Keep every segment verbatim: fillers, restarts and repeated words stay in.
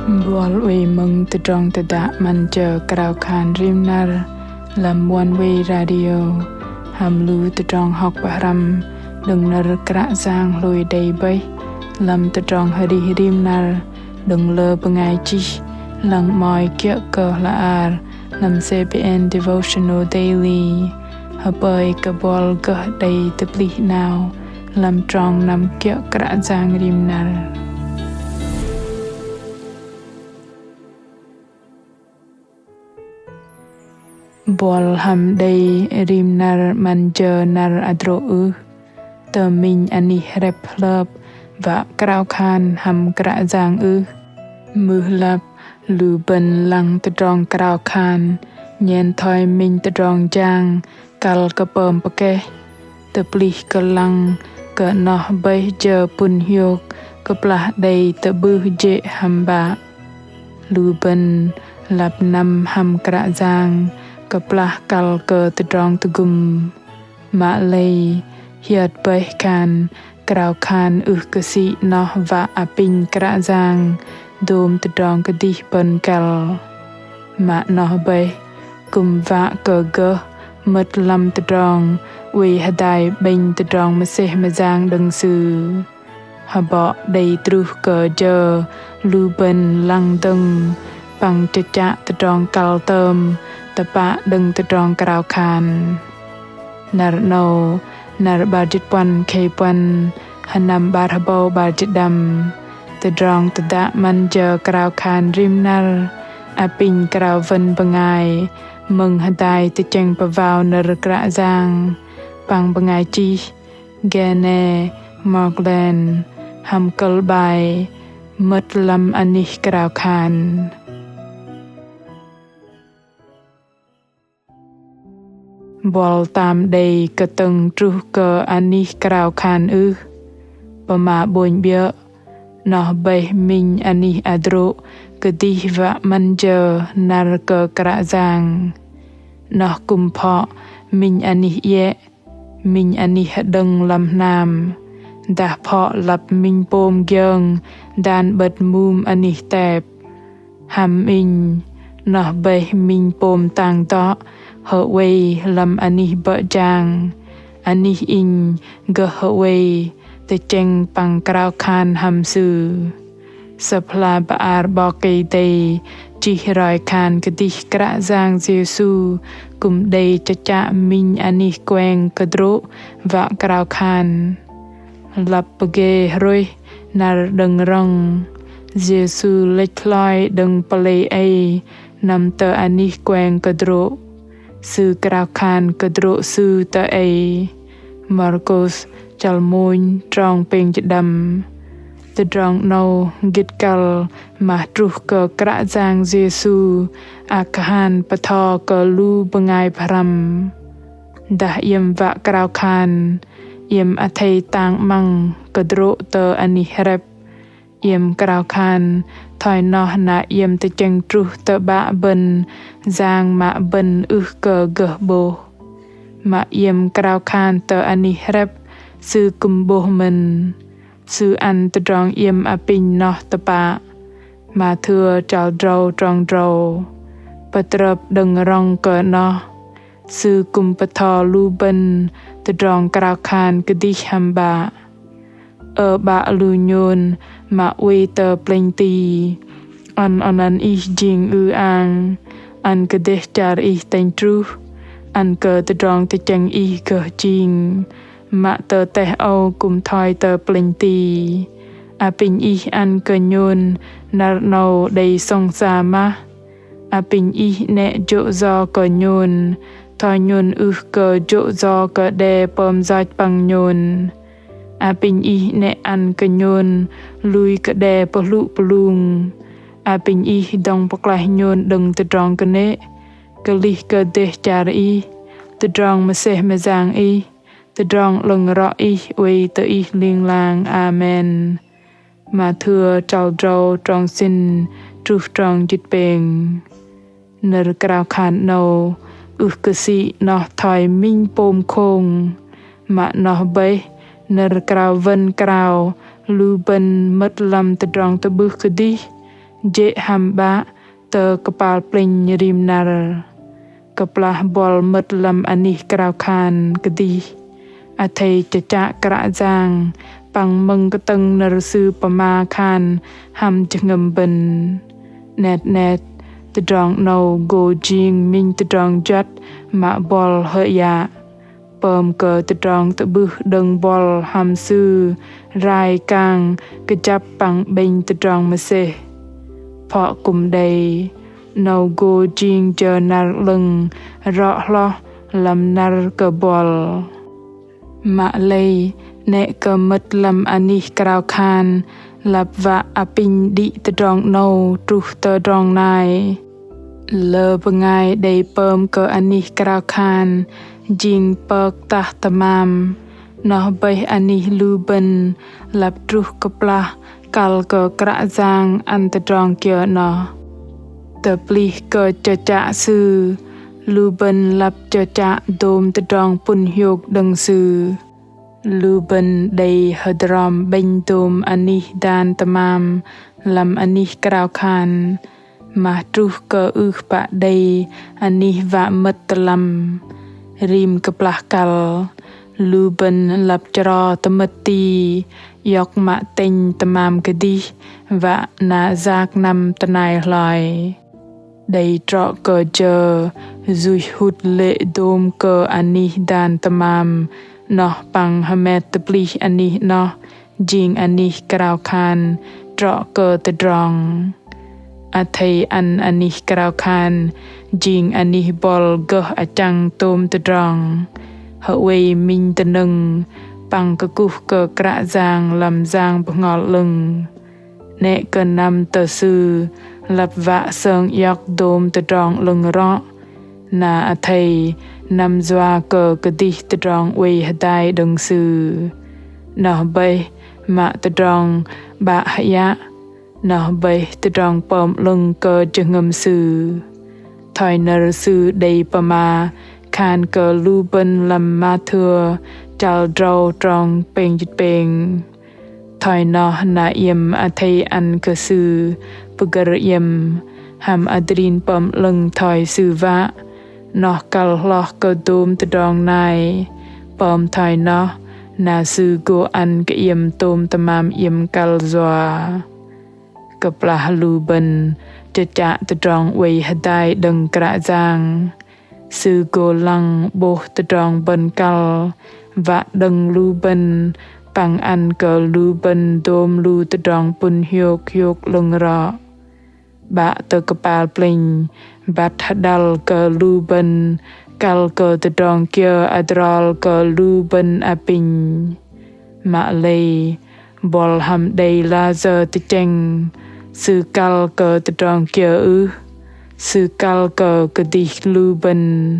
Buăl oei mơ̆ng tơdrong tơdă 'Măn jơ krao khan rim năr lăm One Way Radio hăm lu tơdrong hŏk pơhrăm đơ̆ng nơ̆r Kră Yang hlôi đei bơih lăm tơdrong arih rim năr đơ̆ng lơ bơngai chih lăng 'mơ̆i kiơ̆ kơ hla ar lăm C B N Devotional Daily. Hơpơi kơ buăl gơh đei tơplih 'nao lăm trong năm kiơ̆ Kră Yang rim năr. Buăl hăm đei rim năr 'măn jơ năr hơdrô̆ ưh? Tơ minh anih hrĕp hlơp wă krao khan hăm Kră Yang ưh? Mưh lăp lu bơ̆n lăng tơdrong krao khan nhen thoi minh tơdrong jang kăl kơ pơm pơkeh. Tơplih kơ lăng kơ noh bơih jơ pŭn hiôk kơplah đei tơ'bưh jê̆ hăm bă. Lu bơ̆n lăp năm hăm Kră Yang kơplah kăl kơ tơdrong tơgŭm. Mă lei hiơt bơih khan krao khan ưh kơ sĭ noh wă apinh Kră Yang dôm tơdrong kơdih bơ̆n kăl. Mă noh bơih kư̆m wă kơ gơh mơ̆t lăm tơdrong oei hơdai 'bĕnh tơdrong mơsêh mơyang đơ̆ng Sư. Hơbŏ đei truh kơ jơ lu bơ̆n lăng dơ̆ng păng chơchă tơdrong kăl tơm tơpă đơ̆ng tơdrong krao khan. Năr 'nâu, năr 'bar jĭt puăn khei puăn, hơnăm 'bar hơbâu 'bar jĭt đăm. Tơdrong tơdă 'Măn jơ krao khan rim năr apinh krao wơ̆n bơngai mơ̆ng hơdai tơchĕng pơwao nơ̆r Kră Yang păng bơngai chih Gene Markland hăm kơ̆l 'bai Mơ̆t lăm anih krao khan. Buăl tam đei kơtơ̆ng truh kơ anih krao khan ưh? Pơma 'bônh 'biơ̆, noh bơih minh anih hơdrô̆ kơdih wă 'măn jơ năr kơ Kră Yang. Noh kư̆m phŏ minh anih iĕ, minh anih hơđơ̆ng lăm hnam, dah phŏ lăp minh pôm giơng dan 'bơ̆t mum anih tep. Hăm inh, noh bơih minh pôm tang dŏ hơwei lăm anih bơ̆ jang, anih inh gơh hơwei tơchĕng păng krao khan hăm Sư. Sơ̆p hla bơar 'Bok Kei-Dei chih roi khan kơdih Kră Yang Yêsu kư̆m đei chơchă minh anih kueng kơdrô̆ wă krao khan. Lăp pơgê hrôih năr đơ̆ng rŏng, Yêsu lĕch hloi đơ̆ng pơlei ei năm tơ anih kueng kơdrô̆. Sư krao khan kơdrô̆ Sư tơ ei. Markôs chăl mônh trong pêng jĭt đăm. Tơdrong 'nâu gĭt kăl mă truh kơ Kră Yang Yêsu akhan pơtho kơ lu bơngai pơhrăm. Dah iĕm wă krao khan, iĕm athei tang 'măng kơdrô̆ tơ anih hrĕp. Iĕm krao khan thoi noh na iĕm tơchĕng truh tơ 'Bă bơ̆n, Yang mă bơ̆n ưh kơ gơh 'bôh. Mă iĕm krao khan tơ anih hrĕp, Sư kư̆m 'bôh mơ̆n. Sư ăn tơdrong iĕm apinh noh tơpă. Mathêu chăl drâu trong drâu. Pơtrơp đơ̆ng rŏng kơ noh, Sư kư̆m pơtho lu bơ̆n tơdrong krao khan kơdih hăm 'Bă. Ơ 'Bă lu nhôn mă oei tơ plĕnh ti, ăn, ăn, ăn Ih jing ư-ang, ăn kơ dêh char Ih tĕnh truh, ăn kơ tơdrong tơchĕng Ih gơh jing, mă tơ teh âu kư̆m thoi tơ plĕnh ti. Apinh Ih ăn kơ nhôn năr 'nâu đei sŏng sa mah. Apinh Ih 'nĕ jô̆ yo kơ nhôn, thoi nhôn ưh kơ jô̆ yo kơ đe pơm yoch păng nhôn. Apinh Ih 'nĕ ăn kơ nhôn lui kơ đe pơhlŭ pơhlung. Apinh Ih dŏng pơklaih nhôn đơ̆ng tơdrong kơnê̆, kơlih kơ dêh char Ih, tơdrong mơsêh mơyang Ih, tơdrong 'lơ̆ng rŏ Ih oei tơ Ih ling lang. Amen. Mathêu chăl drâu trong sĭn truh trong jĭt pêng. Nơ̆r krao khan 'nâu ưh kơ sĭ noh thoi minh pôm không, mă noh bơih nơ̆r krao wơ̆n krao lu bơ̆n mơ̆t lăm tơdrong tơ'bưh kơdih, jê̆ hăm 'Bă tơ kơpal plĕnh rim năr. Kơplah buăl mơ̆t lăm anih krao khan kơdih, athei chơchă Kră Yang păng mơ̆ng kơtơ̆ng nơ̆r Sư pơma khan hăm jơhngơ̆m bơ̆n. 'Net 'net, tơdrong 'nâu gô jing minh tơdrong juăt mă buăl hơyă. Pơm kơ tơdrong tơ'bưh đơ̆ng buăl hăm Sư rai kang kơjăp păng 'bĕnh tơdrong mơsêh. Phŏ kư̆m đei, 'nâu gô jing jơ năr 'lơ̆ng rŏ hloh lăm năr kơ buăl. Mă lei, 'nĕ kơ mơ̆t lăm anih krao khan lăp wă apinh đĭ tơdrong 'nâu truh tơdrong nai. Lơ bơngai đei pơm kơ anih krao khan jing pơk tah tơmam, noh bơih anih lu bơ̆n lăp truh kơplah kăl kơ Kră Yang ăn tơdrong kiơ noh. Tơplih kơ chơchă Sư, lu bơ̆n lăp chơchă dôm tơdrong pŭn hiôk đơ̆ng Sư. Lu bơ̆n đei hơdrŏm 'bĕnh dôm anih dan tơmam lăm anih krao khan, mă truh kơ ưh pă đei anih wă mơ̆t tơ lăm. Rim kơplah kăl, lu bơ̆n lăp chro tơmơ̆t ti, iŏk mă tĕnh tơmam kơdih, wă na yak năm tơnai hloi. Đei trŏ kơ jơ, yuih hŭt lê̆ dôm kơ anih dan tơmam, noh păng hơmet tơplih anih noh, jing anih krao khan, trŏ kơ tơdrong. Athei ăn anih krao khan, jing anih buăl gơh achăng tôm tơdrong. Hơwei minh tơnơ̆ng, păng kơkuh kơ Kră Yang lăm Yang Bơhngol 'Lơ̆ng. 'Nĕ kơ năm tơ Sư, lăp wă sơng iŏk dôm tơdrong 'lơ̆ng rŏ. Na athei, năm yua kơ kơdih tơdrong oei hơdai đơ̆ng Sư. Noh bơih, mă tơdrong 'Bă hơyă. Noh bơih tơdrong pơm 'lơ̆ng kơ jơhngơ̆m Sư. Thoi nơ̆r Sư đei pơma, khan kơ lu bơ̆n lăm Mathêu, chăl drâu trong pêng jĭt pêng. Thoi noh na iĕm athei ăn kơ Sư pơgơ̆r iĕm, hăm adrin pơm 'lơ̆ng thoi Sư wă, noh kăl hloh kơ dôm tơdrong nai, pơm thoi noh, na Sư gô ăn kơ iĕm tôm tơmam iĕm kăl yua. Kơplah lu bơ̆n chơchă tơdrong oei hơdai đơ̆ng Kră Yang, Sư gô lăng 'bôh tơdrong bơ̆n kăl, wă đơ̆ng lu bơ̆n, păng ăn kơ lu bơ̆n dôm lu tơdrong pŭn hiôk hiôk 'lơ̆ng rŏ. 'Bă tơ kơpal plĕnh, băt hơđăl kơ lu bơ̆n, kăl kơ tơdrong kiơ adrol kơ lu bơ̆n apinh. Mă lei, buăl hăm đei layơ tơchĕng, sư kăl kơ tơdrong kiơ ưh, sư kăl kơ kơdih lu bơ̆n.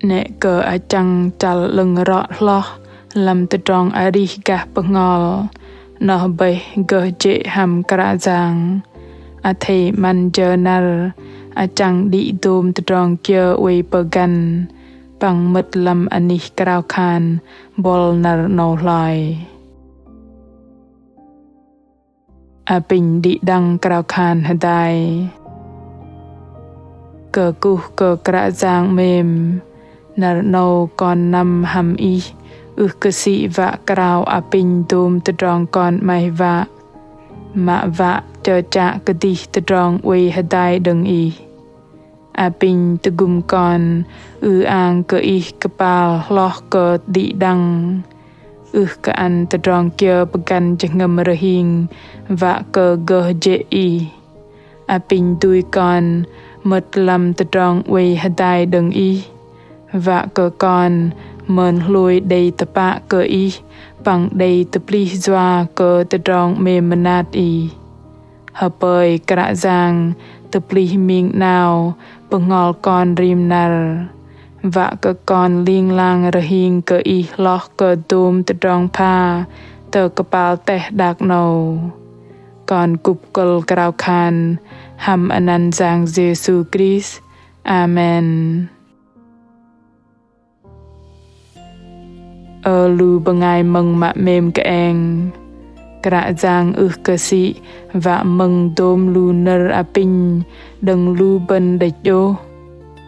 'Nĕ kơ achăng chăl 'lơ̆ng rŏ hloh lăm tơdrong arih gah bơhngol, noh bơih gơh jê̆ hăm Kră Yang. Athei 'măn jơ năr, achăng đĭ dôm tơdrong kiơ oei pơgăn, păng mơ̆t lăm anih krao khan buăl năr 'nâu hloi. Apinh đĭ đăng krao khan hơdai. Kơkuh kơ Kră Yang 'mêm, năr 'nâu kon năm hăm Ih, ưh kơ sĭ wă krao apinh dôm tơdrong kon 'maih wă, mă wă chơchă kơdih tơdrong oei hơdai đơ̆ng Ih. Apinh tơgŭm kon ư-ang kơ Ih kơpal hloh kơ đĭ đăng. Ưh kơ ăn tơdrong kiơ pơgăn jơhngơ̆m rơhing wă kơ gơh jê̆ Ih. Apinh dui kon mơ̆t lăm tơdrong oei hơdai đơ̆ng Ih. Wă kơ kon mơn hlôi đei tơpă kơ Ih, păng đei tơplih yua kơ tơdrong 'mêm mơnat Ih. Hơpơi Kră Yang tơplih ming 'nao bơhngol kon rim năr. Wă kơ kon ling lang rơhing kơ Ih hloh kơ dôm tơdrong pha tơ kơpal teh đak 'nâu. Kon kŭp kơ̆l krao khan hăm anăn Yang Yêsu Krist. Amen. Ơ lu bơngai mơ̆ng mă 'mêm kơeng. Kră Yang ưh kơ sĭ wă mơ̆ng dôm lu nơ̆r apinh đơ̆ng lu bơ̆n đĕch ôh.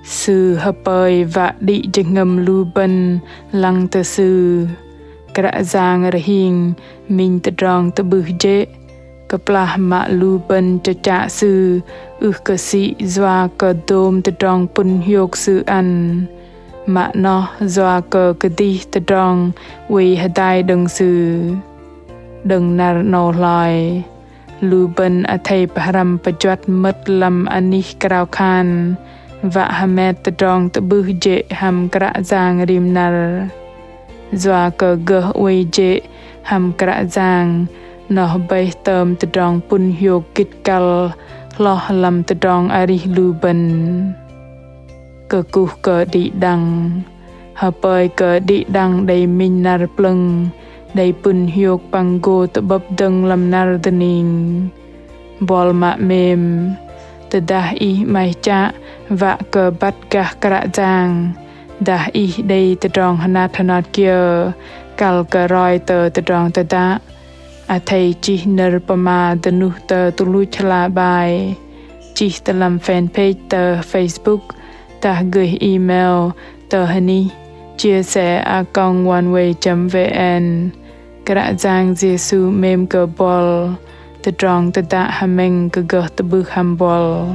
Sư hơpơi wă đĭ jơhngơ̆m lu bơ̆n lăng tơ Sư. Kră Yang rơhing minh tơdrong tơ'bưh jê̆, kơplah mă lu bơ̆n chơchă Sư ưh kơ sĭ yua kơ dôm tơdrong pŭn hiôk Sư ăn, mă noh yua kơ kơdih tơdrong oei hơdai đơ̆ng Sư. Đơ̆ng năr 'nâu hloi, lu bơ̆n athei pơhrăm pơjuăt mơ̆t lăm anih krao khan wă hơmet tơdrong tơ'bưh jê̆ hăm Kră Yang rim năr. Yua kơ gơh oei jê̆ hăm Kră Yang noh bơih tơm tơdrong pŭn hiôk gĭt kăl hloh lăm tơdrong arih lu bơ̆n. Kơkuh kơ đĭ đăng. Hơpơi kơ đĭ đăng đei minh năr plơ̆ng, đei pŭn hiôk păng gô tơ'bơ̆p dơ̆ng lăm năr dơning. Buăl mă 'mêm. Tơdah ih 'maih chă wă kơ băt gah Kră Yang, dah ih đei tơdrong hơnat hơnat kiơ kăl kơ roi tơ tơdrong tơdă, athei chih nơ̆r pơma dơnuh tơ tơluch hla bơar, chih tơ lăm fanpage tơ Facebook, dah gơih email tơ hơnih chia sẻ a còng oneway chấm vn. Kră Yang Yêsu 'mêm kơ buăl. Tơdrong tơdă hơmĕng kơ gơh tơ'bưh hăm buăl.